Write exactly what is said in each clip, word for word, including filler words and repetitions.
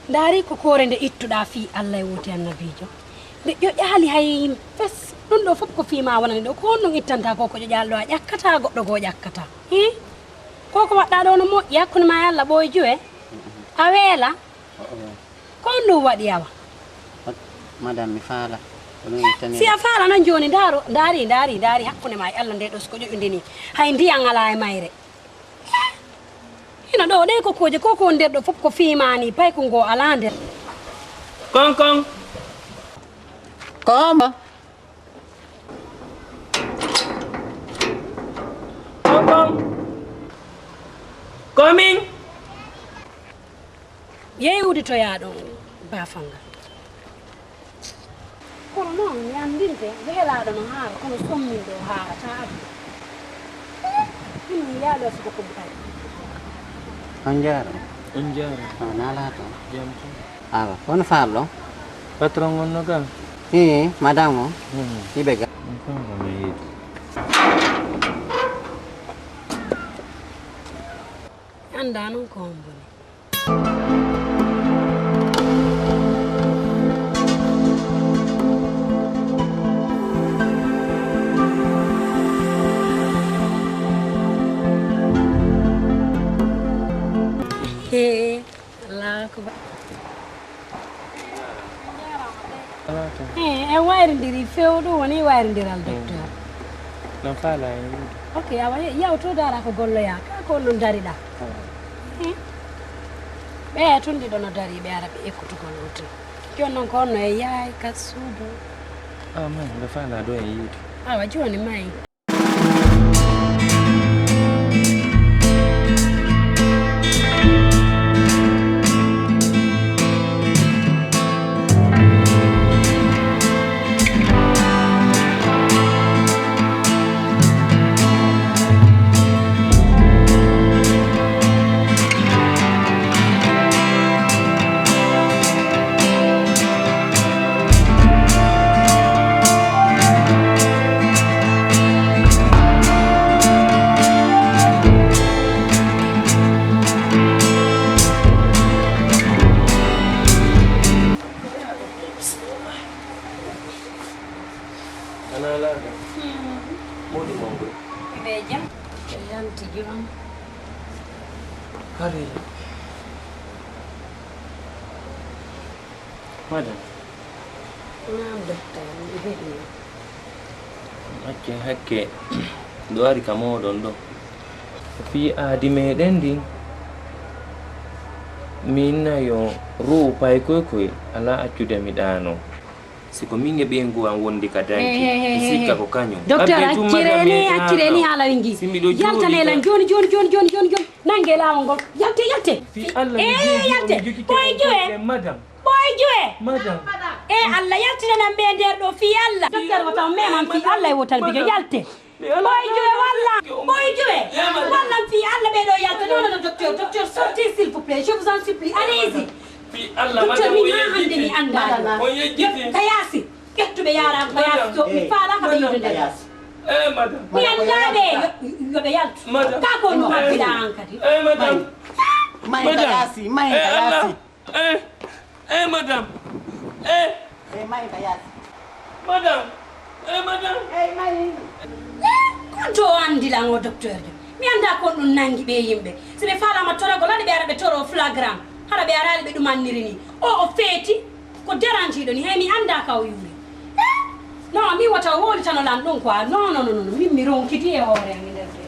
Ndaari ko koore nde ittuɗaa fii Allah e wooti annabiijo. Nde ƴoƴaali hay fes, ɗum ɗoo fof ko fii maa wonani ɗoo. Ko honɗum ittanta ko, ko ƴoƴaali ɗoo a ƴakkataa, goɗɗo goo ƴakkataa? Hii? Ko ko waɗɗaa ɗoo no moƴƴi hakkunde maa e Allah, Ɓooy Juwe? A weela? Ko honɗum waɗi awa? Madame, mi faala. Ko ɗum ittani. Si a faala noon jooni, ndaaro, ndaari, ndaari, ndaari hakkunde maa e Allah nde ɗoo, si ko ƴoƴude nii. Hay ndiyan alaa e mayre. Hino ɗoo ɗee ko kuuje ko, ko nder ɗoo fof ko fii maa nii, payko ngoo alaa nder. Koŋ koŋ. Ko hombo? Koŋ koŋ. Ko min. Yehi udditoyaa ɗon baafal ngal. Kono noon mi anndinte wehelaaɗo no haara, kono somminɗo haarataa aduna. Min mi yaha ɗo suka ko bukari. On njaara. On njaara. On naalaa toon. Jam tan. Awa, kono faalɗo? Patron on no ga? Ii, madame o. Hmm. Iɓe ga? On kam ko mi yiɗi. Anndaa noon ko on boni. Hee, Allahu akbar. Hee, en wayrindiri few, ɗum woni wayrindiral, docteur. No faala en yiide. Ok, awa, ye-, yaw to daara ko golloyaa, ka ko non dariɗaa. Awa. Hee. Ɓeya tun ɗiɗo no dari, ɓe ara ɓe ekkutugol oto. Jooni noon ko on no e yaay ka suudu. Awa, may, mbe faala ɗo en yiide. Awa, jooni may. Ana laaka? Hmm. Moodi mawɗo. Mbe jam? Jam tigi on. Hari. Madam. Naam, docteur, mi heɗii. Acce hakke, ɗo ari ka mooɗon ɗo. Fii aadi meɗen ndin, min na yo ruu pay koy koy, alaa accude mi ɗaano. Si ko min e ɓeyngu an wondi ka danki, mi sikka ko kañum. Docteur, accireni, accireni haala wingi. Yaltane lan joni, joni, joni, joni, joni, joni. Nange laawol ngol. Yalte, yalte. Fii Allah, mi juuji, yalte. Mi juuji. Ɓooy juwe. Madam. Ɓooy juwe. Madam. E Allah, yaltinanan ɓe nder ɗo fii Allah. Docteur, wata on meman fii Allah e wotal bijo. Yalte. Ɓooy juwe walla. Ɓooy juwe. Wallan fii Allah ɓe ɗo yalta. Non, non, non, docteur, docteur, sortez, s'il vous plaît. Je vous en supplie. Allez-y. Fii Allah, docteur, madam, mi maa hannde mi anndaani. On yejjiti. Ka yaasi. Ƴettuɓe yaaraama ka yaasi. To mi faalaaka ɓe yiɗude. Eh, madam. Mi anndaa ɓe. Yo, yo ɓe yaltu. Madam. Ka ko no addiɗaa an kadi. Eh, madam. Mahi ka yaasi, mahi ka yaasi. Eh, eh, madam. Eh. Eh, mahi ka yaasi. Madam. Eh, madame. Ey, mayi. Kon to o anndi lan o docteur jo. Mi anndaa kon ɗum nanngi ɓee yimɓe. Si ɓe faalaama toragol, haɗa ɓe ara ɓe toroo flagrant. Haɗa ɓe araali ɓe ɗum anniri ni. O, o feeti. Ko deranjiiɗo ni. Hey, mi anndaa ka o yuuri. Eh? Non, mi wota o wowlitano lan ɗum quoi. Non, non, non, non. Min mi ronkiti e hoore am e nder ɓe.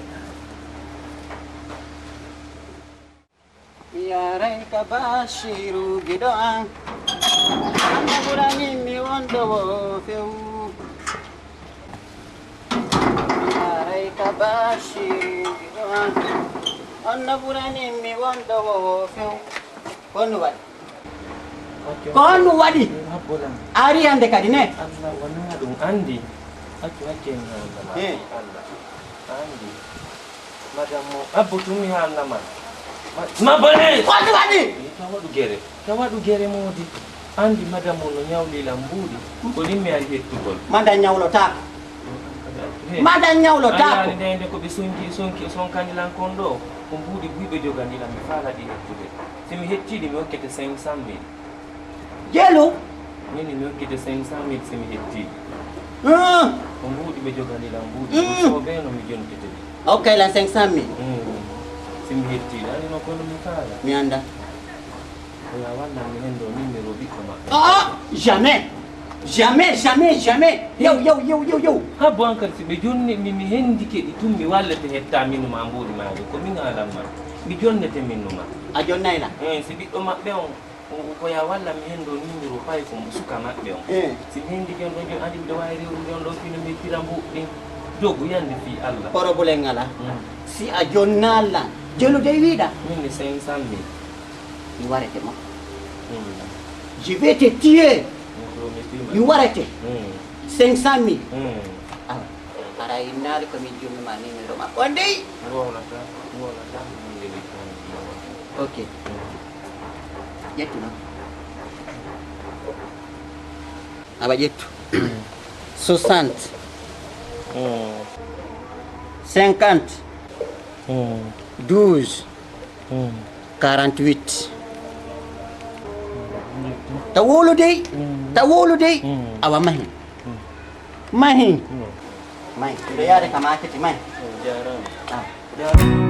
Mi yaray ka Bashiru giɗo an. An na ɓurani mi wonɗo wo few. Mi yaray ka Bashiru giɗo an. An na ɓurani mi wonɗo wo few. Ko honɗum waɗi? Accu, ko honɗum waɗi? Habbo lan. A ari hannde kadi ne? Allah wonaa ɗum anndi. Accu hakke en hannde ma. Eh. Allah. Anndi. Madame mo, abbo tun mi haalna ma. Ma, ma bone! Ko honɗum waɗi? Eh, ka waɗu gere. Ka waɗu gere moodi. Anndi madame mo no ñawli lan mbuuɗi. Ko ɗin mi ari hettugol. Mada ñawlotaako. Eh. Mada ñawlotaako. Ayaani nde, nde ko ɓe sonki, sonki, sonkani lan kon ɗo. Ko mbuuɗi buy ɓe jogani lan, mi faala ɗi hettude. Si mi hettii ɗi, mi hokkete cinq cent mille. Jelu? Min mi hokkete cinq cent mille si mi hettii. Hmm. Ko mbuuɗi ɓe jogani lan mbuuɗi. Hmm. Ko soobee no mi jontete ɗi. A hokkay lan cinq cent mille? Hmm. Si mi hettii ɗi, ani no kono mi faala. Mi annda. Ko ya wallan mi hen ɗo numéro ɓiɗɗo maɓɓe. Ah, jamais. Jamais, jamais, jamais. Yow, yow, yow, yow, yow. Habbo an kadi si ɓe jonni mi, mi hendike ɗi tun mi wallete hetta minu ma mbuuɗi maaɗi. Ko min haalan ma. Mi jonnete minu ma. A jonnay lan? Eh, si ɓiɗɗo maɓɓe on. O, o ko ya walla mi hen ɗo numéro pay ko mo suka maɓɓe on. Eh. Si mi hendike on ɗo joni, andi miɗo waawi rewrude on ɗo fino mi ittira mbuuɗi ɗin. Jogu yande fii Allah. Problème alaa. Mm. Si a jonnaa lan, jelu dey wiɗa. Min ni cinq cent mille. Mi warete mo. Mm. Je vais te tuer. Mi promettii ma. Mi warete. Mm. Cinq cent mille. Mm. Awa. Hara innaali ko min jummi ma numéro ma. On dey? Mi wowlataa, mi wowlataa, mi wowlataa. Ok. Ƴettu non. Awa ƴettu. Soixante. Mm. Cinquante. Mm. Douze. Mm. Quarante-huit. Mm. Ta wowlu dey. Mm. Ta wowlu dey. Mm. Awa mahi. Mm. Mahi. Mm. Mahi. Miɗo yaade ka maakete mahi. Mm, jaaraama. Ah. Jaaraama.